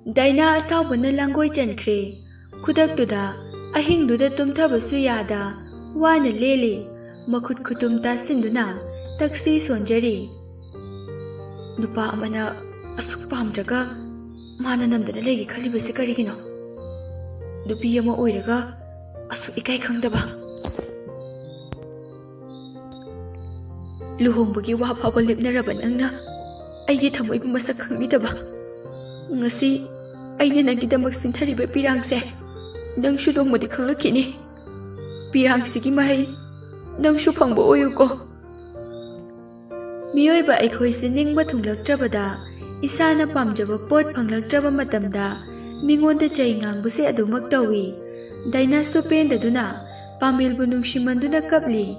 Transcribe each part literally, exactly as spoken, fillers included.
ꯗꯥꯏꯅꯥ ꯑꯁꯥꯎꯕꯅ ꯂꯥꯡꯒꯣꯏ ꯆꯟꯈ꯭ꯔꯦ꯫ ꯈꯨꯗꯛꯇꯨꯗ ꯑꯍꯤꯡꯗꯨꯗ ꯇꯨꯝꯊꯕꯁꯨ ꯌꯥꯗ ꯋꯥꯅ ꯂꯦꯜꯂꯤ꯫ ꯃꯈꯨꯠ ꯈꯨꯇꯨꯝ ꯇꯥꯁꯤꯟꯗꯨꯅ ꯇꯛꯁꯤ ꯁꯣꯟꯖꯔꯤ꯫ ꯅꯨꯄꯥ ꯑꯃꯅ ꯑꯁꯨꯛ ꯄꯥꯝꯗ꯭ꯔꯒ ꯃꯥꯅ ꯅꯝꯗꯅ ꯂꯩꯒꯦ ꯈꯜꯂꯤꯕꯁꯤ ꯀꯔꯤꯒꯤꯅꯣ? ꯅꯨꯄꯤ ꯑꯃ ꯑꯣꯏꯔꯒ ꯑꯁꯨꯛ ꯏꯀꯥꯏ ꯈꯪꯗꯕ꯫ ꯂꯨꯍꯣꯡꯕꯒꯤ ꯋꯥ ꯐꯥꯎꯕ ꯂꯦꯞꯅꯔꯕ ꯅꯪꯅ ꯑꯩꯒꯤ ꯊꯃꯣꯏꯕꯨ ꯃꯁꯛ ꯈꯪꯕꯤꯗꯕ꯫ ꯉꯁꯤ ꯑꯩꯅ ꯅꯪꯒꯤꯗꯃꯛ ꯁꯤꯟꯊꯔꯤꯕ ꯄꯤꯔꯥꯡꯁꯦ ꯅꯪꯁꯨ ꯅꯣꯡꯃꯗꯤ ꯈꯪꯂꯛꯈꯤꯅꯤ꯫ ꯄꯤꯔꯥꯡꯁꯤꯒꯤ ꯃꯍꯩ ꯅꯪꯁꯨ ꯐꯪꯕ ꯑꯣꯏꯌꯨꯀꯣ꯫ ꯃꯤꯑꯣꯏꯕ ꯑꯩꯈꯣꯏꯁꯦ ꯅꯤꯡꯕ ꯊꯨꯡꯂꯛꯇ꯭ꯔꯕꯗ, ꯏꯁꯥꯅ ꯄꯥꯝꯖꯕ ꯄꯣꯠ ꯐꯪꯂꯛꯇ꯭ꯔꯕ ꯃꯇꯝꯗ ꯃꯤꯉꯣꯟꯗ ꯆꯩ ꯉꯥꯡꯕꯁꯦ ꯑꯗꯨꯃꯛ ꯇꯧꯏ꯫ ꯗꯥꯏꯅꯥꯁꯨ ꯄꯦꯟꯗꯗꯨꯅ ꯄꯥꯃꯦꯜꯕꯨ ꯅꯨꯡꯁꯤꯃꯟꯗꯨꯅ ꯀꯞꯂꯤ꯫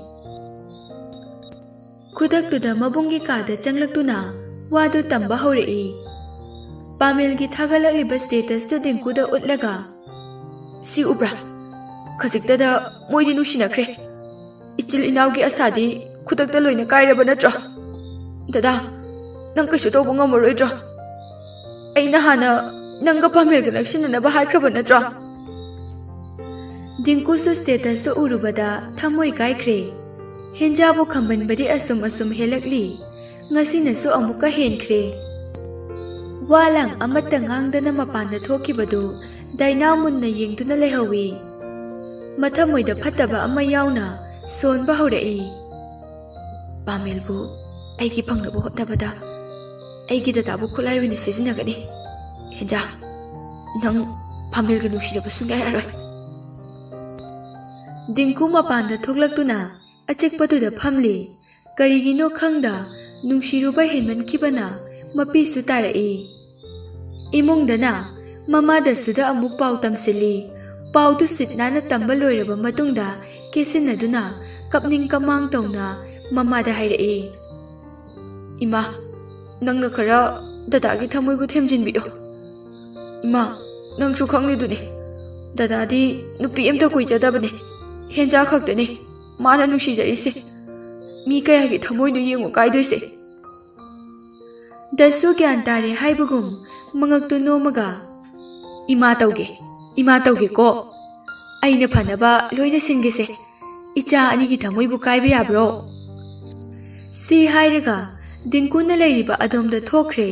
ꯈꯨꯗꯛꯇꯨꯗ ꯃꯕꯨꯡꯒꯤ ꯀꯥꯗ ꯆꯪꯂꯛꯇꯨꯅ ꯋꯥꯗꯨ ꯇꯝꯕ ꯍꯧꯔꯛꯏ꯫ ꯄꯥꯃꯦꯜꯒꯤ ꯊꯥꯒꯠꯂꯛꯂꯤꯕ statusꯇꯨ ꯗꯤꯡꯀꯨꯗ ꯎꯠꯂꯒ, "ꯁꯤ ꯎꯕ꯭ꯔꯥ? ꯈꯖꯤꯛꯇꯗ ꯃꯣꯏꯗꯤ ꯅꯨꯡꯁꯤꯅꯈ꯭ꯔꯦ꯫ ꯏꯆꯤꯜ ꯏꯅꯥꯎꯒꯤ ꯑꯁꯥꯗꯤ ꯈꯨꯗꯛꯇ ꯂꯣꯏꯅ ꯀꯥꯏꯔꯕ ꯅꯠꯇ꯭ꯔꯣ? ꯗꯗꯥ, ꯅꯪ ꯀꯩꯁꯨ ꯇꯧꯕ ꯉꯝꯃꯔꯣꯏꯗ꯭ꯔꯣ? ꯑꯩꯅ ꯍꯥꯟꯅ ꯅꯪꯒ ꯄꯥꯃꯦꯜꯒ ꯅꯛꯁꯤꯟꯅꯅꯕ ꯍꯥꯏꯈ꯭ꯔꯕ ꯅꯠꯇ꯭ꯔꯣ?" ꯗꯤꯡꯀꯨꯁꯨ statusꯇꯨ ꯎꯔꯨꯕꯗ ꯊꯃꯣꯏ ꯀꯥꯏꯈ꯭ꯔꯦ꯫ ꯍꯦꯟꯖꯥꯕꯨ ꯈꯝꯕꯟꯕꯗꯤ ꯑꯁꯨꯝ ꯑꯁꯨꯝ ꯍꯦꯜꯂꯛꯂꯤ꯫ ꯉꯁꯤꯅꯁꯨ ꯑꯃꯨꯛꯀ ꯍꯦꯟꯈ꯭ꯔꯦ꯫ ꯋꯥ ꯂꯥꯡ ꯑꯃꯠꯇ ꯉꯥꯡꯗꯅ ꯃꯄꯥꯟꯗ ꯊꯣꯛꯈꯤꯕꯗꯨ ꯗꯥꯏꯅꯥ ꯃꯨꯟꯅ ꯌꯦꯡꯗꯨꯅ ꯂꯩꯍꯧꯏ꯫ ꯃꯊꯃꯣꯏꯗ ꯐꯠꯇꯕ ꯑꯃ ꯌꯥꯎꯅ ꯁꯣꯟꯕ ꯍꯧꯔꯛꯏ꯫ "ꯄꯥꯃꯦꯜꯕꯨ ꯑꯩꯒꯤ ꯐꯪꯅꯕ ꯍꯣꯠꯅꯕꯗ ꯑꯩꯒꯤ ꯗꯗꯥꯕꯨ ꯈꯨꯠꯂꯥꯏ ꯑꯣꯏꯅ ꯁꯤꯖꯤꯟꯅꯒꯅꯤ꯫ ꯍꯦꯟꯖꯥ, ꯅꯪ ꯄꯥꯃꯦꯜꯒ ꯅꯨꯡꯁꯤꯅꯕ ꯁꯨꯡꯌꯥ ꯌꯥꯔꯣꯏ꯫" ꯗꯤꯡꯀꯨ ꯃꯄꯥꯟꯗ ꯊꯣꯛꯂꯛꯇꯨꯅ ꯑꯆꯤꯛꯄꯗꯨꯗ ꯐꯝꯂꯤ꯫ ꯀꯔꯤꯒꯤꯅꯣ ꯈꯪꯗ ꯅꯨꯡꯁꯤꯔꯨꯕ ꯍꯦꯟꯃꯟꯈꯤꯕꯅ ꯃꯄꯤꯁꯨ ꯇꯥꯔꯛꯏ꯫ ꯏꯃꯨꯡꯗꯅ ꯃꯃꯥ ꯗꯁꯨꯗ ꯑꯃꯨꯛ ꯄꯥꯎ ꯇꯝꯁꯤꯜꯂꯤ꯫ ꯄꯥꯎꯗꯨ ꯁꯤꯠ ꯅꯥꯟꯅ ꯇꯝꯕ ꯂꯣꯏꯔꯕ ꯃꯇꯨꯡꯗ ꯀꯦꯁꯤꯟꯅꯗꯨꯅ ꯀꯞꯅꯤꯡ ꯀꯃꯥꯡ ꯇꯧꯅ ꯃꯃꯥꯗ ꯍꯥꯏꯔꯛꯏ, "ꯏꯃꯥ, ꯅꯪꯅ ꯈꯔ ꯗꯗꯥꯒꯤ ꯊꯃꯣꯏꯕꯨ ꯊꯦꯝꯖꯤꯟꯕꯤꯌꯨ꯫ ꯏꯃꯥ, ꯅꯪꯁꯨ ꯈꯪꯂꯤꯗꯨꯅꯤ, ꯗꯗꯥꯗꯤ ꯅꯨꯄꯤ ꯑꯝꯇ ꯀꯣꯏꯖꯗꯕꯅꯤ꯫ ꯍꯦꯟꯖꯥ ꯈꯛꯇꯅꯤ ꯃꯥꯅ ꯅꯨꯡꯁꯤꯖꯔꯤꯁꯦ꯫ ꯃꯤ ꯀꯌꯥꯒꯤ ꯊꯃꯣꯏꯅꯣ ꯌꯦꯡꯉꯨ ꯀꯥꯏꯗꯣꯏꯁꯦ?" ꯗꯁꯨ ꯒ꯭ꯌꯥꯟ ꯇꯥꯔꯦ ꯍꯥꯏꯕꯒꯨꯝ ꯃꯉꯛꯇꯨ ꯅꯣꯝꯃꯒ, "ꯏꯃꯥ ꯇꯧꯒꯦ, ꯏꯃꯥ ꯇꯧꯒꯦꯀꯣ꯫ ꯑꯩꯅ ꯐꯅꯕ ꯂꯣꯏꯅ ꯁꯤꯟꯒꯦꯁꯦ꯫ ꯏꯆꯥ ꯑꯅꯤꯒꯤ ꯊꯃꯣꯏꯕꯨ ꯀꯥꯏꯕ ꯌꯥꯕ꯭ꯔꯣ?" ꯁꯤ ꯍꯥꯏꯔꯒ ꯗꯤꯡꯀꯨꯅ ꯂꯩꯔꯤꯕ ꯑꯗꯣꯝꯗ ꯊꯣꯛꯈ꯭ꯔꯦ꯫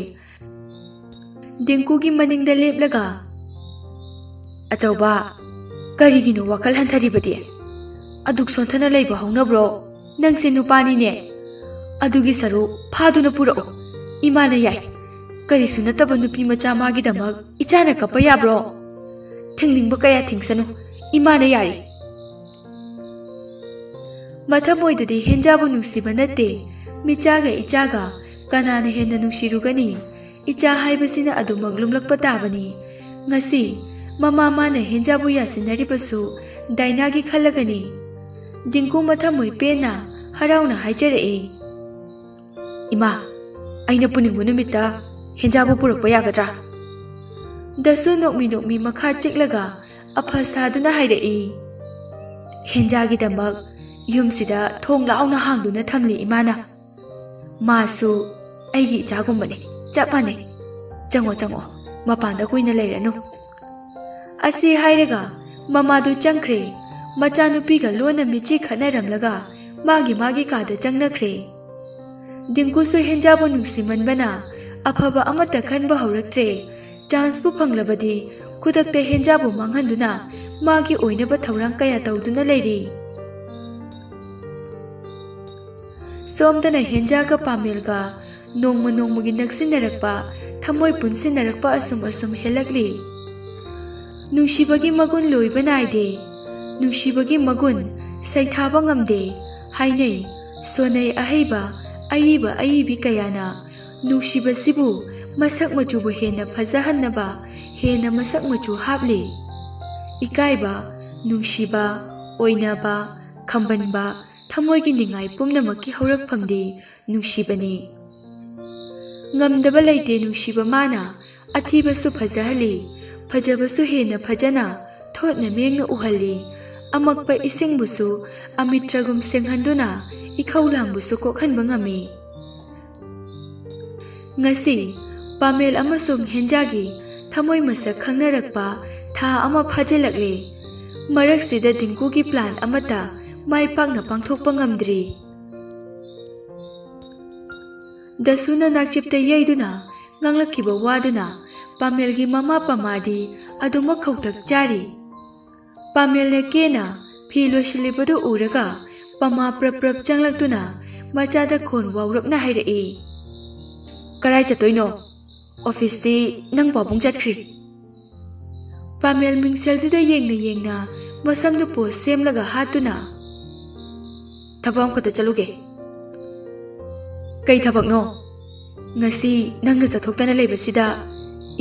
ꯗꯤꯡꯀꯨꯒꯤ ꯃꯅꯤꯡꯗ ꯂꯦꯞꯂꯒ, "ꯑꯆꯧꯕ, ꯀꯔꯤꯒꯤꯅꯣ ꯋꯥꯈꯜ ꯍꯟꯊꯔꯤꯕꯗꯤ? ꯑꯗꯨꯛ ꯁꯣꯟꯊꯅ ꯂꯩꯕ ꯍꯧꯅꯕ꯭ꯔꯣ? ꯅꯪꯁꯦ ꯅꯨꯄꯥꯅꯤꯅꯦ꯫ ꯑꯗꯨꯒꯤ ꯁꯔꯨꯛ ꯐꯥꯗꯨꯅ ꯄꯨꯔꯛꯎ꯫ ꯏꯃꯥꯅ ꯌꯥꯏ꯫ ꯀꯔꯤꯁꯨ ꯅꯠꯇꯕ ꯅꯨꯄꯤ ꯃꯆꯥ ꯃꯥꯒꯤꯗꯃꯛ ꯏꯆꯥꯅ ꯀꯞꯄ ꯌꯥꯕ꯭ꯔꯣ? ꯊꯤꯡꯅꯤꯡꯕ ꯀꯌꯥ ꯊꯤꯡꯁꯅꯨ꯫ ꯏꯃꯥꯅ ꯌꯥꯔꯤ꯫" ꯃꯊꯃꯣꯏꯗꯗꯤ ꯍꯦꯟꯖꯥꯕꯨ ꯅꯨꯡꯁꯤꯕ ꯅꯠꯇꯦ꯫ ꯃꯤꯆꯥꯒ ꯏꯆꯥꯒ ꯀꯅꯥꯅ ꯍꯦꯟꯅ ꯅꯨꯡꯁꯤꯔꯨꯒꯅꯤ? ꯏꯆꯥ ꯍꯥꯏꯕꯁꯤꯅ ꯑꯗꯨꯃꯛ ꯂꯨꯝꯂꯛꯄ ꯇꯥꯕꯅꯤ꯫ ꯉꯁꯤ ꯃꯃꯥ ꯃꯥꯅ ꯍꯦꯟꯖꯥꯕꯨ ꯌꯥꯁꯤꯟꯅꯔꯤꯕꯁꯨ ꯗꯥꯏꯅꯥꯒꯤ ꯈꯜꯂꯒꯅꯤ꯫ ꯗꯤꯡꯀꯨ ꯃꯊꯃꯣꯏ ꯄꯦꯟꯅ ꯍꯔꯥꯎꯅ ꯍꯥꯏꯖꯔꯛꯏ, "ꯏꯃꯥ, ꯑꯩꯅ ꯄꯨꯅꯤꯡꯕ ꯅꯨꯃꯤꯠꯇ ꯍꯦꯟꯖꯥꯕꯨ ꯄꯨꯔꯛꯄ ꯌꯥꯒꯗ꯭ꯔꯥ?" ꯗꯁꯨ ꯅꯣꯛꯃꯤ ꯅꯣꯛꯃꯤ ꯃꯈꯥ ꯆꯤꯛꯂꯒ ꯑꯐ ꯁꯥꯗꯨꯅ ꯍꯥꯏꯔꯛꯏ, "ꯍꯦꯟꯖꯥꯒꯤꯗꯃꯛ ꯌꯨꯝꯁꯤꯗ ꯊꯣꯡ ꯂꯥꯎꯅ ꯍꯥꯡꯗꯨꯅ ꯊꯝꯂꯤ ꯏꯃꯥꯅ꯫ ꯃꯥꯁꯨ ꯑꯩꯒꯤ ꯏꯆꯥꯒꯨꯝꯕꯅꯤ, ꯆꯞ ꯃꯥꯟꯅꯩ꯫ ꯆꯪꯉꯣ, ꯆꯪꯉꯣ, ꯃꯄꯥꯟꯗ ꯀꯨꯏꯅ ꯂꯩꯔꯅꯨ꯫" ꯑꯁꯤ ꯍꯥꯏꯔꯒ ꯃꯃꯥꯗꯨ ꯆꯪꯈ꯭ꯔꯦ꯫ ꯃꯆꯥꯅꯨꯄꯤꯒ ꯂꯣꯟꯅ ꯃꯤꯠꯆꯤ ꯈꯠꯅꯔꯝꯂꯒ ꯃꯥꯒꯤ ꯃꯥꯒꯤ ꯀꯥꯗ ꯆꯪꯅꯈ꯭ꯔꯦ꯫ ꯗꯤꯡꯀꯨꯁꯨ ꯍꯦꯟꯖꯥꯕꯨ ꯅꯨꯡꯁꯤꯃꯟꯕꯅ ꯑꯐꯕ ꯑꯃꯠꯇ ꯈꯟꯕ ꯍꯧꯔꯛꯇ꯭ꯔꯦ꯫ ꯆꯥꯟꯁꯄꯨ ꯐꯪꯂꯕꯗꯤ ꯈꯨꯗꯛꯇ ꯍꯦꯟꯖꯥꯕꯨ ꯃꯥꯡꯍꯟꯗꯨꯅ ꯃꯥꯒꯤ ꯑꯣꯏꯅꯕ ꯊꯧꯔꯥꯡ ꯀꯌꯥ ꯇꯧꯗꯨꯅ ꯂꯩꯔꯤ꯫ ꯁꯣꯝꯗꯅ ꯍꯦꯟꯖꯥꯒ ꯄꯥꯃꯦꯜꯒ ꯅꯣꯡꯃ ꯅꯣꯡꯃꯒꯤ ꯅꯛꯁꯤꯟꯅꯔꯛꯄ, ꯊꯃꯣꯏ ꯄꯨꯟꯁꯤꯟꯅꯔꯛꯄ ꯑꯁꯨꯝ ꯑꯁꯨꯝ ꯍꯦꯜꯂꯛꯂꯤ꯫ ꯅꯨꯡꯁꯤꯕꯒꯤ ꯃꯒꯨꯟ ꯂꯣꯏꯕ ꯅꯥꯏꯗꯦ꯫ ꯅꯨꯡꯁꯤꯕꯒꯤ ꯃꯒꯨꯟ ꯁꯩꯊꯥꯕ ꯉꯝꯗꯦ ꯍꯥꯏꯅꯩ꯫ ꯁꯣꯟꯅꯩ ꯑꯍꯩꯕ, ꯑꯏꯕ ꯑꯏꯕꯤ ꯀꯌꯥꯅ ꯅꯨꯡꯁꯤꯕꯁꯤꯕꯨ ꯃꯁꯛ ꯃꯆꯨꯕꯨ ꯍꯦꯟꯅ ꯐꯖꯍꯟꯅꯕ ꯍꯦꯟꯅ ꯃꯁꯛ ꯃꯆꯨ ꯍꯥꯞꯂꯤ꯫ ꯏꯀꯥꯏꯕ, ꯅꯨꯡꯁꯤꯕ, ꯑꯣꯏꯅꯕ, ꯈꯝꯕꯟꯕ, ꯊꯃꯣꯏꯒꯤ ꯅꯤꯡꯉꯥꯏ ꯄꯨꯝꯅꯃꯛꯀꯤ ꯍꯧꯔꯛꯐꯝꯗꯤ ꯅꯨꯡꯁꯤꯕꯅꯤ꯫ ꯉꯝꯗꯕ ꯂꯩꯇꯦ ꯅꯨꯡꯁꯤꯕ ꯃꯥꯅ, ꯑꯊꯤꯕꯁꯨ ꯐꯖꯍꯜꯂꯤ, ꯐꯖꯕꯁꯨ ꯍꯦꯟꯅ ꯐꯖꯅ ꯊꯣꯠꯅ ꯃꯦꯡꯅ ꯎꯍꯜꯂꯤ꯫ ꯑꯃꯛꯄ ꯏꯁꯤꯡꯕꯨꯁꯨ ꯑꯃꯤꯇ꯭ꯔꯒꯨꯝ ꯁꯦꯡꯍꯟꯗꯨꯅ ꯏꯈꯧ ꯂꯥꯡꯕꯁꯨ ꯀꯣꯛꯍꯟꯕ ꯉꯝꯃꯤ꯫ ꯉꯁꯤ ꯄꯥꯃꯦꯜ ꯑꯃꯁꯨꯡ ꯍꯦꯟꯖꯥꯒꯤ ꯊꯃꯣꯏ ꯃꯁꯛ ꯈꯪꯅꯔꯛꯄ ꯊꯥ ꯑꯃ ꯐꯥꯖꯤꯜꯂꯛꯂꯦ꯫ ꯃꯔꯛꯁꯤꯗ ꯗꯤꯡꯀꯨꯒꯤ ꯄ꯭ꯂꯥꯟ ꯑꯃꯠꯇ ꯃꯥꯏ ꯄꯥꯛꯅ ꯄꯥꯡꯊꯣꯛꯄ ꯉꯝꯗ꯭ꯔꯤ꯫ ꯗꯁꯨꯅ ꯅꯥꯛꯆꯦꯞꯇ ꯌꯩꯗꯨꯅ ꯉꯥꯡꯂꯛꯈꯤꯕ ꯋꯥꯗꯨꯅ ꯄꯥꯃꯦꯜꯒꯤ ꯃꯃꯥ ꯄꯥꯃꯥꯗꯤ ꯑꯗꯨꯃꯛ ꯈꯧꯇꯛ ꯆꯥꯔꯤ꯫ ꯄꯥꯃꯦꯜꯅ ꯀꯦꯅ ꯐꯤ ꯂꯣꯏꯁꯤꯜꯂꯤꯕꯗꯨ ꯎꯔꯒ ꯄꯥꯃꯥ ꯄ꯭ꯔꯞ ꯄ꯭ꯔꯞ ꯆꯪꯂꯛꯇꯨꯅ ꯃꯆꯥꯗ ꯈꯣꯟ ꯋꯥꯎꯔꯞꯅ ꯍꯥꯏꯔꯛꯏ, "ꯀꯔꯥꯏ ꯆꯠꯇꯣꯏꯅꯣ? ꯑꯣꯐꯤꯁꯇꯤ ꯅꯪ ꯄꯥꯕꯨꯡ ꯆꯠꯈ꯭ꯔꯤ꯫" ꯄꯥꯃꯦꯜ ꯃꯤꯡꯁꯦꯜꯗꯨꯗ ꯌꯦꯡꯅ ꯌꯦꯡꯅ ꯃꯁꯝꯗꯨ ꯄꯣꯁ ꯁꯦꯝꯂꯒ ꯍꯥꯠꯇꯨꯅ, "ꯊꯕꯛ ꯑꯃꯈꯛꯇ ꯆꯠꯂꯨꯒꯦ꯫" "ꯀꯩ ꯊꯕꯛꯅꯣ?" "ꯉꯁꯤ ꯅꯪꯅ ꯆꯠꯊꯣꯛꯇꯅ ꯂꯩꯕꯁꯤꯗ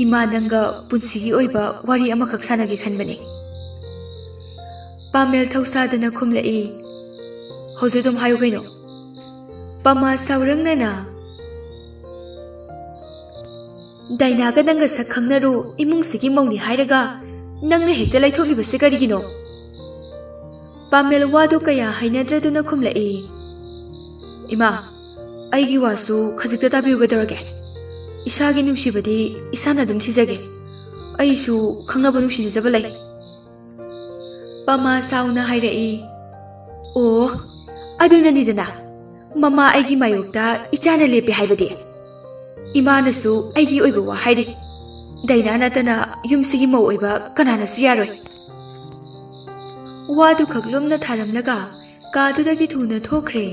ꯏꯃꯥ ꯅꯪꯒ ꯄꯨꯟꯁꯤꯒꯤ ꯑꯣꯏꯕ ꯋꯥꯔꯤ ꯑꯃꯈꯛ ꯁꯥꯟꯅꯒꯦ ꯈꯟꯕꯅꯤ꯫" ꯄꯥꯃꯦꯜ ꯊꯧꯁꯥꯗꯅ ꯈꯨꯝꯂꯛꯏ, "ꯍꯧꯖꯤꯛ ꯑꯗꯨꯝ ꯍꯥꯏꯌꯨ ꯀꯩꯅꯣ꯫" ꯄꯥꯃꯥ ꯁꯥꯎꯔꯪꯅꯅ, "ꯗꯥꯏꯅꯥꯒ ꯅꯪꯒ ꯁꯛ ꯈꯪꯅꯔꯨ, ꯏꯃꯨꯡꯁꯤꯒꯤ ꯃꯧꯅꯤ ꯍꯥꯏꯔꯒ ꯅꯪꯅ ꯍꯦꯛꯇ ꯂꯩꯊꯣꯛꯂꯤꯕꯁꯦ ꯀꯔꯤꯒꯤꯅꯣ?" ꯄꯥꯃꯦꯜ ꯋꯥꯗꯨ ꯀꯌꯥ ꯍꯩꯅꯗ꯭ꯔꯗꯨꯅ ꯈꯨꯝꯂꯛꯏ, "ꯏꯃꯥ, ꯑꯩꯒꯤ ꯋꯥꯁꯨ ꯈꯖꯤꯛꯇ ꯇꯥꯕꯤꯌꯨ ꯀꯩꯗꯧꯔꯒꯦ? ꯏꯁꯥꯒꯤ ꯅꯨꯡꯁꯤꯕꯗꯤ ꯏꯁꯥꯅ ꯑꯗꯨꯝ ꯊꯤꯖꯒꯦ꯫ ꯑꯩꯁꯨ ꯈꯪꯅꯕ ꯅꯨꯡꯁꯤꯅꯖꯕ ꯂꯩ꯫" ꯄꯥꯃꯥ ꯁꯥꯎꯅ ꯍꯥꯏꯔꯛꯏ, "ꯑꯣ, ꯑꯗꯨꯅꯅꯤꯗꯅ ꯃꯃꯥ ꯑꯩꯒꯤ ꯃꯥꯌꯣꯛꯇ ꯏꯆꯥꯅ ꯂꯦꯞꯄꯦ ꯍꯥꯏꯕꯗꯤ꯫ ꯏꯃꯥꯅꯁꯨ ꯑꯩꯒꯤ ꯑꯣꯏꯕ ꯋꯥ ꯍꯥꯏꯔꯤ꯫ ꯗꯥꯏꯅꯥ ꯅꯠꯇꯅ ꯌꯨꯝꯁꯤꯒꯤ ꯃꯧ ꯑꯣꯏꯕ ꯀꯅꯥꯅꯁꯨ ꯌꯥꯔꯣꯏ꯫" ꯋꯥꯗꯨ ꯈꯛ ꯂꯨꯝꯅ ꯊꯥꯔꯝꯂꯒ ꯀꯥꯗꯨꯗꯒꯤ ꯊꯨꯅ ꯊꯣꯛꯈ꯭ꯔꯦ꯫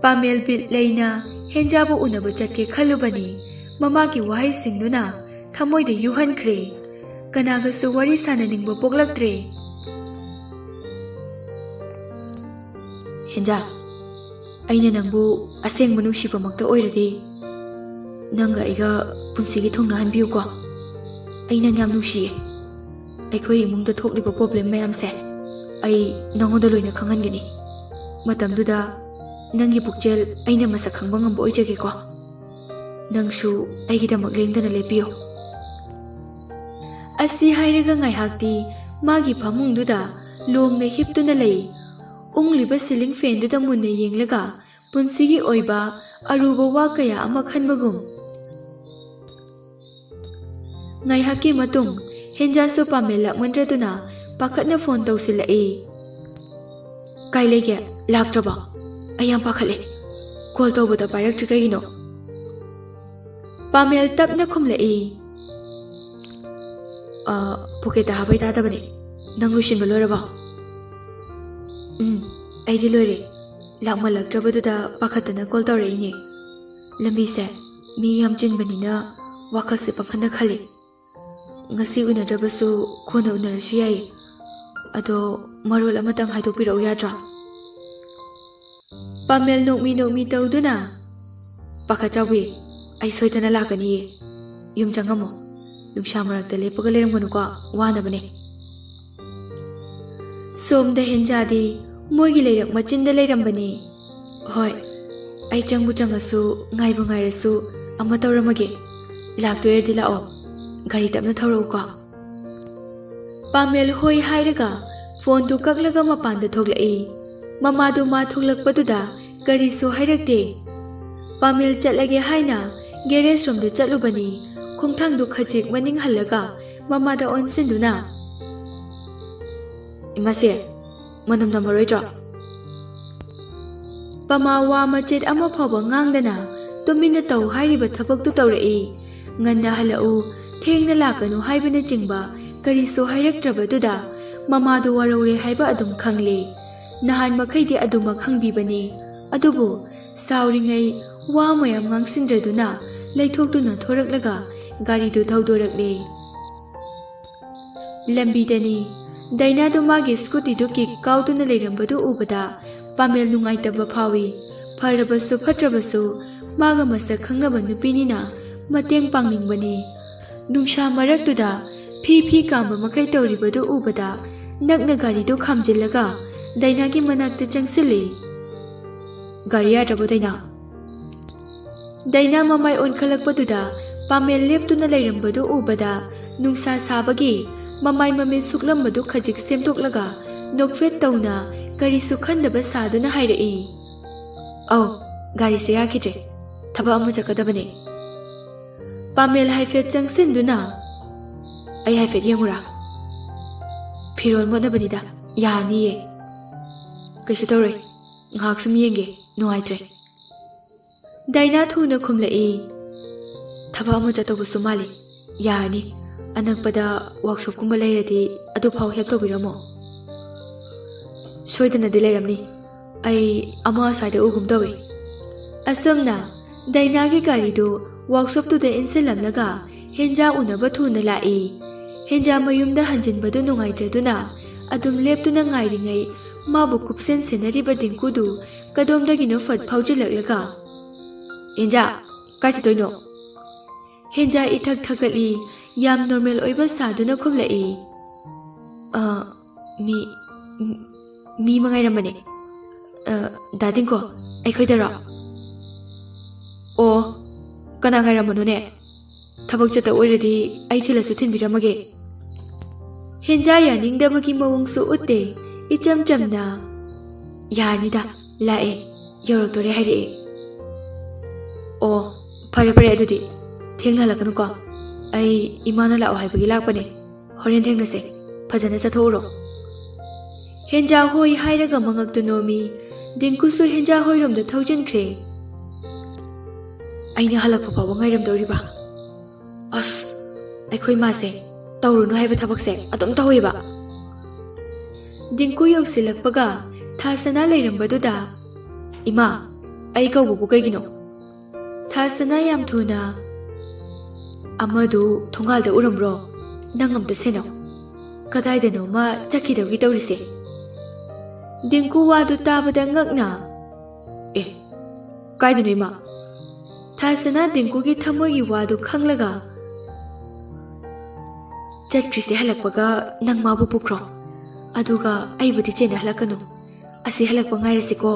ꯄꯥꯃꯦꯜ ꯕꯤꯠ ꯂꯩꯅ ꯍꯦꯟꯖꯥꯕꯨ ꯎꯅꯕ ꯆꯠꯀꯦ ꯈꯜꯂꯨꯕꯅꯤ, ꯃꯃꯥꯒꯤ ꯋꯥꯍꯩꯁꯤꯡꯗꯨꯅ ꯊꯃꯣꯏꯗ ꯌꯨꯍꯟꯈ꯭ꯔꯦ꯫ ꯀꯅꯥꯒꯁꯨ ꯋꯥꯔꯤ ꯁꯥꯟꯅꯅꯤꯡꯕ ꯄꯣꯛꯂꯛꯇ꯭ꯔꯦ꯫ "ꯍꯦꯟꯖꯥ, ꯑꯩꯅ ꯅꯪꯕꯨ ꯑꯁꯦꯡꯕ ꯅꯨꯡꯁꯤꯕꯃꯛꯇ ꯑꯣꯏꯔꯗꯤ, ꯅꯪꯒ ꯑꯩꯒ ꯄꯨꯟꯁꯤꯒꯤ ꯊꯨꯡꯅꯍꯟꯕꯤꯌꯨꯀꯣ꯫ ꯑꯩ ꯅꯪ ꯌꯥꯝ ꯅꯨꯡꯁꯤꯌꯦ꯫ ꯑꯩꯈꯣꯏ ꯏꯃꯨꯡꯗ ꯊꯣꯛꯂꯤꯕ ꯄ꯭ꯔꯣꯕ꯭ꯂꯦꯝ ꯃꯌꯥꯝꯁꯦ ꯑꯩ ꯅꯉꯣꯟꯗ ꯂꯣꯏꯅ ꯈꯪꯍꯟꯒꯅꯤ꯫ ꯃꯇꯝꯗꯨꯗ ꯅꯪꯒꯤ ꯄꯨꯛꯆꯦꯜ ꯑꯩꯅ ꯃꯁꯛ ꯈꯪꯕ ꯉꯝꯕ ꯑꯣꯏꯖꯒꯦꯀꯣ꯫ ꯅꯪꯁꯨ ꯑꯩꯒꯤꯗꯃꯛ ꯂꯦꯡꯗꯅ ꯂꯦꯞꯄꯤꯌꯨ꯫" ꯑꯁꯤ ꯍꯥꯏꯔꯒ ꯉꯥꯏꯍꯥꯛꯇꯤ ꯃꯥꯒꯤ ꯐꯃꯨꯡꯗꯨꯗ ꯂꯣꯡꯅ ꯍꯤꯞꯇꯨꯅ ꯂꯩ꯫ ꯎꯪꯂꯤꯕ ꯁꯤꯂꯤꯡ ꯐꯦꯟꯗꯨꯗ ꯃꯨꯟꯅ ꯌꯦꯡꯂꯒ ꯄꯨꯟꯁꯤꯒꯤ ꯑꯣꯏꯕ ꯑꯔꯨꯕ ꯋꯥ ꯀꯌꯥ ꯑꯃ ꯈꯟꯕꯒꯨꯝ꯫ ꯉꯥꯏꯍꯥꯛꯀꯤ ꯃꯇꯨꯡ ꯍꯦꯟꯖꯥꯁꯨ ꯄꯥꯃꯦꯜ ꯂꯥꯛꯃꯟꯗ꯭ꯔꯗꯨꯅ ꯄꯥꯈꯠꯅ ꯐꯣꯟ ꯇꯧꯁꯤꯜꯂꯛꯏ꯫ "ꯀꯥꯏ ꯂꯩꯒꯦ? ꯂꯥꯛꯇ꯭ꯔꯕꯣ? ꯑꯩ ꯌꯥꯝ ꯄꯥꯈꯠꯂꯦ꯫ ꯀꯣꯜ ꯇꯧꯕꯗ ꯄꯥꯏꯔꯛꯇ꯭ꯔꯤ ꯀꯩꯒꯤꯅꯣ?" ꯄꯥꯃꯦꯜ ꯇꯞꯅ ꯈꯨꯝꯂꯛꯏ꯫ "ꯑ, ꯄꯣꯀꯦꯠꯇ ꯍꯥꯞꯄꯩ ꯇꯥꯗꯕꯅꯦ꯫ ꯅꯪ ꯂꯣꯏꯁꯤꯟꯕ ꯂꯣꯏꯔꯕꯣ?" "ꯎꯝ, ꯑꯩꯗꯤ ꯂꯣꯏꯔꯦ꯫ ꯂꯥꯛꯃꯜꯂꯛꯇ꯭ꯔꯕꯗꯨꯗ ꯄꯥꯈꯠꯇꯅ ꯀꯣꯜ ꯇꯧꯔꯛꯏꯅꯦ꯫ ꯂꯝꯕꯤꯁꯦ ꯃꯤ ꯌꯥꯝ ꯆꯤꯟꯕꯅꯤꯅ ꯋꯥꯈꯜꯁꯦ ꯄꯪꯈꯟꯗ ꯈꯜꯂꯤ꯫ ꯉꯁꯤ ꯎꯅꯗ꯭ꯔꯕꯁꯨ ꯀꯣꯟꯅ ꯎꯅꯔꯁꯨ ꯌꯥꯏ꯫ ꯑꯗꯣ ꯃꯔꯣꯜ ꯑꯃꯇꯪ ꯍꯥꯏꯗꯣꯛꯄꯤꯔꯛꯎ ꯌꯥꯗ꯭ꯔꯥ?" ꯄꯥꯃꯦꯜ ꯅꯣꯛꯃꯤ ꯅꯣꯛꯃꯤ ꯇꯧꯗꯨꯅ, "ꯄꯥꯈꯠ ꯆꯥꯎꯕꯤ, ꯑꯩ ꯁꯣꯏꯗꯅ ꯂꯥꯛꯀꯅꯤꯌꯦ꯫ ꯌꯨꯝ ꯆꯪꯉꯝꯃꯣ꯫ ꯅꯨꯡꯁꯥ ꯃꯔꯛꯇ ꯂꯦꯞꯄꯒ ꯂꯩꯔꯝꯒꯅꯨꯀꯣ, ꯋꯥꯅꯕꯅꯦ꯫" ꯁꯣꯝꯗ ꯍꯦꯟꯖꯥꯗꯤ ꯃꯣꯏꯒꯤ ꯂꯩꯔꯛ ꯃꯆꯤꯟꯗ ꯂꯩꯔꯝꯕꯅꯤ꯫ "ꯍꯣꯏ, ꯑꯩ ꯆꯪꯕꯨ ꯆꯪꯉꯁꯨ, ꯉꯥꯏꯕꯨ ꯉꯥꯏꯔꯁꯨ, ꯑꯃ ꯇꯧꯔꯝꯃꯒꯦ꯫ ꯂꯥꯛꯇꯣꯏꯔꯗꯤ ꯂꯥꯛꯑꯣ, ꯒꯥꯔꯤ ꯇꯞꯅ ꯊꯧꯔꯛꯎꯀꯣ꯫" ꯄꯥꯃꯦꯜ ꯍꯣꯏ ꯍꯥꯏꯔꯒ ꯐꯣꯟꯗꯨ ꯀꯛꯂꯒ ꯃꯄꯥꯟꯗ ꯊꯣꯛꯂꯛꯏ꯫ ꯃꯃꯥꯗꯨ ꯃꯥ ꯊꯣꯛꯂꯛꯄꯗꯨꯗ ꯀꯔꯤꯁꯨ ꯍꯥꯏꯔꯛꯇꯦ꯫ ꯄꯥꯃꯦꯜ ꯆꯠꯂꯒꯦ ꯍꯥꯏꯅ ꯒꯦꯔꯦꯖ ꯔꯣꯝꯗ ꯆꯠꯂꯨꯕꯅꯤ꯫ ꯈꯣꯡꯊꯥꯡꯗꯨ ꯈꯖꯤꯛ ꯃꯅꯤꯡ ꯍꯜꯂꯒ ꯃꯃꯥꯗ ꯑꯣꯟꯁꯤꯟꯗꯨꯅ, "ꯏꯃꯥꯁꯦ, ꯃꯅꯝ ꯅꯝꯃꯔꯣꯏꯗ꯭ꯔꯣ?" ꯄꯃꯥ ꯋꯥ ꯃꯆꯦꯠ ꯑꯃ ꯐꯥꯎꯕ ꯉꯥꯡꯗꯅ ꯇꯨꯃꯤꯟꯅ ꯇꯧ ꯍꯥꯏꯔꯤꯕ ꯊꯕꯛꯇꯨ ꯇꯧꯔꯛꯏ꯫ ꯉꯟꯅ ꯍꯜꯂꯛꯎ, ꯊꯦꯡꯅ ꯂꯥꯛꯀꯅꯨ ꯍꯥꯏꯕꯅꯆꯤꯡꯕ ꯀꯔꯤꯁꯨ ꯍꯥꯏꯔꯛꯇ꯭ꯔꯕꯗꯨꯗ ꯃꯃꯥꯗꯨ ꯋꯥꯔꯧꯔꯦ ꯍꯥꯏꯕ ꯑꯗꯨꯝ ꯈꯪꯂꯦ꯫ ꯅꯍꯥꯟ ꯃꯈꯩꯗꯤ ꯑꯗꯨꯃꯛ ꯍꯪꯕꯤꯕꯅꯤ, ꯑꯗꯨꯕꯨ ꯁꯥꯎꯔꯤꯉꯩ ꯋꯥ ꯃꯌꯥꯝ ꯉꯥꯡꯁꯤꯟꯗ꯭ꯔꯗꯨꯅ ꯂꯩꯊꯣꯛꯇꯨꯅ ꯊꯣꯔꯛꯂꯒ ꯒꯥꯔꯤꯗꯨ ꯊꯧꯗꯣꯔꯛꯂꯦ꯫ ꯂꯝꯕꯤꯗꯅꯤ꯫ ꯗꯥꯏꯅꯥꯗꯨ ꯃꯥꯒꯤ ꯁ꯭ꯀꯨꯇꯤꯗꯨ ꯀꯤꯛ ꯀꯥꯎꯗꯨꯅ ꯂꯩꯔꯝꯕꯗꯨ ꯎꯕꯗ ꯄꯥꯃꯦꯜ ꯅꯨꯡꯉꯥꯏꯇꯕ ꯐꯥꯎꯏ꯫ ꯐꯔꯕꯁꯨ ꯐꯠꯇ꯭ꯔꯕꯁꯨ ꯃꯥꯒ ꯃꯁꯛ ꯈꯪꯅꯕ ꯅꯨꯄꯤꯅꯤꯅ ꯃꯇꯦꯡ ꯄꯥꯡꯅꯤꯡꯕꯅꯤ꯫ ꯅꯨꯡꯁꯥ ꯃꯔꯛꯇꯨꯗ ꯐꯤ ꯐꯤ ꯀꯥꯝꯕ ꯃꯈꯩ ꯇꯧꯔꯤꯕꯗꯨ ꯎꯕꯗ ꯅꯛꯅ ꯒꯥꯔꯤꯗꯨ ꯈꯥꯝꯖꯤꯜꯂꯒ ꯗꯥꯏꯅꯥꯒꯤ ꯃꯅꯥꯛꯇ ꯆꯪꯁꯤꯜꯂꯤ꯫ "ꯒꯥꯔꯤ ꯌꯥꯗ꯭ꯔꯕꯣ, ꯗꯥꯏꯅꯥ?" ꯗꯥꯏꯅꯥ ꯃꯃꯥꯏ ꯑꯣꯟꯈꯠꯂꯛꯄꯗꯨꯗ ꯄꯥꯃꯦꯜ ꯂꯦꯞꯇꯨꯅ ꯂꯩꯔꯝꯕꯗꯨ ꯎꯕꯗ ꯅꯨꯡꯁꯥ ꯁꯥꯕꯒꯤ ꯃꯃꯥꯏ ꯃꯃꯤꯠ ꯁꯨꯛꯂꯝꯕꯗꯨ ꯈꯖꯤꯛ ꯁꯦꯝꯗꯣꯛꯂꯒ ꯅꯣꯛꯐꯦꯠ ꯇꯧꯅ ꯀꯔꯤꯁꯨ ꯈꯟꯗꯕ ꯁꯥꯗꯨꯅ ꯍꯥꯏꯔꯛꯏ, "ꯑꯧ, ꯒꯥꯔꯤꯁꯦ ꯌꯥꯈꯤꯗ꯭ꯔꯦ꯫ ꯊꯕꯛ ꯑꯃ ꯆꯠꯀꯗꯕꯅꯦ꯫" ꯄꯥꯃꯦꯜ ꯍꯥꯏꯐꯦꯠ ꯆꯪꯁꯤꯟꯗꯨꯅ ꯑꯩ ꯍꯥꯏꯐꯦꯠ ꯌꯦꯡꯉꯨꯔꯥ? ꯐꯤꯔꯣꯜ ꯃꯣꯠꯅꯕꯅꯤꯗ, ꯌꯥꯔꯅꯤꯌꯦ꯫ ꯀꯩꯁꯨ ꯇꯧꯔꯣꯏ, ꯉꯥꯏꯍꯥꯛ ꯁꯨꯝ ꯌꯦꯡꯒꯦ, ꯅꯨꯡꯉꯥꯏꯇ꯭ꯔꯦ꯫ ꯗꯥꯏꯅꯥ ꯊꯨꯅ ꯈꯨꯝꯂꯛꯏ꯫ ꯊꯕꯛ ꯑꯃ ꯆꯠꯇꯧꯕꯁꯨ ꯃꯥꯜꯂꯤ, ꯌꯥꯔꯅꯤ꯫ ꯑꯅꯛꯄꯗ ꯋꯥꯛꯁꯣꯞꯀꯨꯝꯕ ꯂꯩꯔꯗꯤ ꯑꯗꯨꯐꯥꯎ ꯍꯦꯜꯞ ꯇꯧꯕꯤꯔꯝꯃꯣ꯫ ꯁꯣꯏꯗꯅꯗꯤ ꯂꯩꯔꯝꯅꯤ, ꯑꯩ ꯑꯃ ꯑꯁ꯭ꯋꯥꯏꯗ ꯎꯒꯨꯝ ꯇꯧꯏ꯫ ꯑꯁꯨꯝꯅ ꯗꯥꯏꯅꯥꯒꯤ ꯒꯥꯔꯤꯗꯨ ꯋꯥꯛꯁꯣꯞꯇꯨꯗ ꯏꯟꯁꯤꯜꯂꯝꯂꯒ ꯍꯦꯟꯖꯥ ꯎꯅꯕ ꯊꯨꯅ ꯂꯥꯛꯏ꯫ ꯍꯦꯟꯖꯥ ꯃꯌꯨꯝꯗ ꯍꯟꯖꯤꯟꯕꯗꯨ ꯅꯨꯡꯉꯥꯏꯇ꯭ꯔꯗꯨꯅ ꯑꯗꯨꯝ ꯂꯦꯞꯇꯨꯅ ꯉꯥꯏꯔꯤꯉꯩ ꯃꯥꯕꯨ ꯀꯨꯞꯁꯦꯟ ꯁꯦꯟꯅꯔꯤꯕ ꯗꯤꯡꯀꯨꯗꯨ ꯀꯗꯣꯝꯗꯒꯤꯅꯣ ꯐꯠ ꯐꯥꯎꯖꯤꯜꯂꯛꯂꯒ, "ꯍꯦꯟꯖꯥ, ꯀꯥꯏ ꯆꯠꯇꯣꯏꯅꯣ?" ꯍꯦꯟꯖꯥ ꯏꯊꯛ ꯊꯛꯀꯠꯂꯤ, ꯌꯥꯝ ꯅꯣꯔꯃꯦꯜ ꯑꯣꯏꯕ ꯁꯥꯗꯨꯅ ꯈꯨꯝꯂꯛꯏ꯫ "ꯑ, ꯃꯤ, ꯃꯤ ꯑꯃ ꯉꯥꯏꯔꯝꯕꯅꯦ꯫ ꯑ, ꯗꯥ ꯗꯤꯡꯀꯣ, ꯑꯩꯈꯣꯏꯗꯔꯣ?" "ꯑꯣ, ꯀꯅꯥ ꯉꯥꯏꯔꯝꯕꯅꯣꯅꯦ? ꯊꯕꯛ ꯆꯠꯇ ꯑꯣꯏꯔꯗꯤ ꯑꯩ ꯊꯤꯜꯂꯁꯨ ꯊꯤꯟꯕꯤꯔꯝꯃꯒꯦ꯫" ꯍꯦꯟꯖꯥ ꯌꯥꯅꯤꯡꯗꯕꯒꯤ ꯃꯑꯣꯡꯁꯨ ꯎꯠꯇꯦ, ꯏꯆꯝ ꯆꯝꯅ, "ꯌꯥꯔꯅꯤꯗ, ꯂꯥꯛꯑꯦ, ꯌꯧꯔꯛꯇꯣꯔꯦ ꯍꯥꯏꯔꯛꯑꯦ꯫" "ꯑꯣ, ꯐꯔꯦ ꯐꯔꯦ, ꯑꯗꯨꯗꯤ ꯊꯦꯡꯅ ꯍꯜꯂꯛꯀꯅꯨꯀꯣ꯫ ꯑꯩ ꯏꯃꯥꯅ ꯂꯥꯛꯑꯣ ꯍꯥꯏꯕꯒꯤ ꯂꯥꯛꯄꯅꯦ꯫ ꯍꯣꯔꯦꯟ ꯊꯦꯡꯅꯁꯦ꯫ ꯐꯖꯅ ꯆꯠꯊꯣꯛꯎꯔꯣ꯫" ꯍꯦꯟꯖꯥ ꯍꯣꯏ ꯍꯥꯏꯔꯒ ꯃꯉꯛꯇꯨ ꯅꯣꯝꯃꯤ꯫ ꯗꯤꯡꯀꯨꯁꯨ ꯍꯦꯟꯖꯥ ꯍꯣꯏꯔꯣꯝꯗ ꯊꯧꯖꯤꯟꯈ꯭ꯔꯦ꯫ "ꯑꯩꯅ ꯍꯜꯂꯛꯄ ꯐꯥꯎꯕ ꯉꯥꯏꯔꯝꯗꯧꯔꯤꯕ? ꯑꯁ, ꯑꯩꯈꯣꯏ ꯃꯥꯁꯦ ꯇꯧꯔꯨꯅꯨ ꯍꯥꯏꯕ ꯊꯕꯛꯁꯦ ꯑꯗꯨꯝ ꯇꯧꯋꯦꯕ꯫" ꯗꯤꯡꯀꯨ ꯌꯧꯁꯤꯜꯂꯛꯄꯒ ꯊꯥꯁꯅꯥ ꯂꯩꯔꯝꯕꯗꯨꯗ, "ꯏꯃꯥ, ꯑꯩ ꯀꯧꯕꯕꯨ ꯀꯩꯒꯤꯅꯣ?" ꯊꯥꯁꯅꯥ ꯌꯥꯝ ꯊꯨꯅ, "ꯑꯃꯗꯨ ꯊꯣꯡꯒꯥꯜꯗ ꯎꯔꯝꯕ꯭ꯔꯣ? ꯅꯪ ꯑꯝꯇ ꯁꯦꯟꯅꯧ꯫ ꯀꯗꯥꯏꯗꯅꯣꯃ ꯆꯠꯈꯤꯗꯧꯒꯤ ꯇꯧꯔꯤꯁꯦ꯫" ꯗꯤꯡꯀꯨ ꯋꯥꯗꯨ ꯇꯥꯕꯗ ꯉꯛꯅ, "ꯑꯦ, ꯀꯥꯏꯗꯅꯣ ꯏꯃꯥ?" ꯊꯥꯁꯅꯥ ꯗꯤꯡꯀꯨꯒꯤ ꯊꯃꯣꯏꯒꯤ ꯋꯥꯗꯨ ꯈꯪꯂꯒ, "ꯆꯠꯈ꯭ꯔꯤꯁꯦ ꯍꯜꯂꯛꯄꯒ ꯅꯪ ꯃꯥꯕꯨ ꯄꯨꯈ꯭ꯔꯣ꯫ ꯑꯗꯨꯒ ꯑꯩꯕꯨꯗꯤ ꯆꯦꯟꯅꯍꯜꯂꯛꯀꯅꯨ꯫ ꯑꯁꯤ ꯍꯜꯂꯛꯄ ꯉꯥꯏꯔꯁꯤꯀꯣ꯫"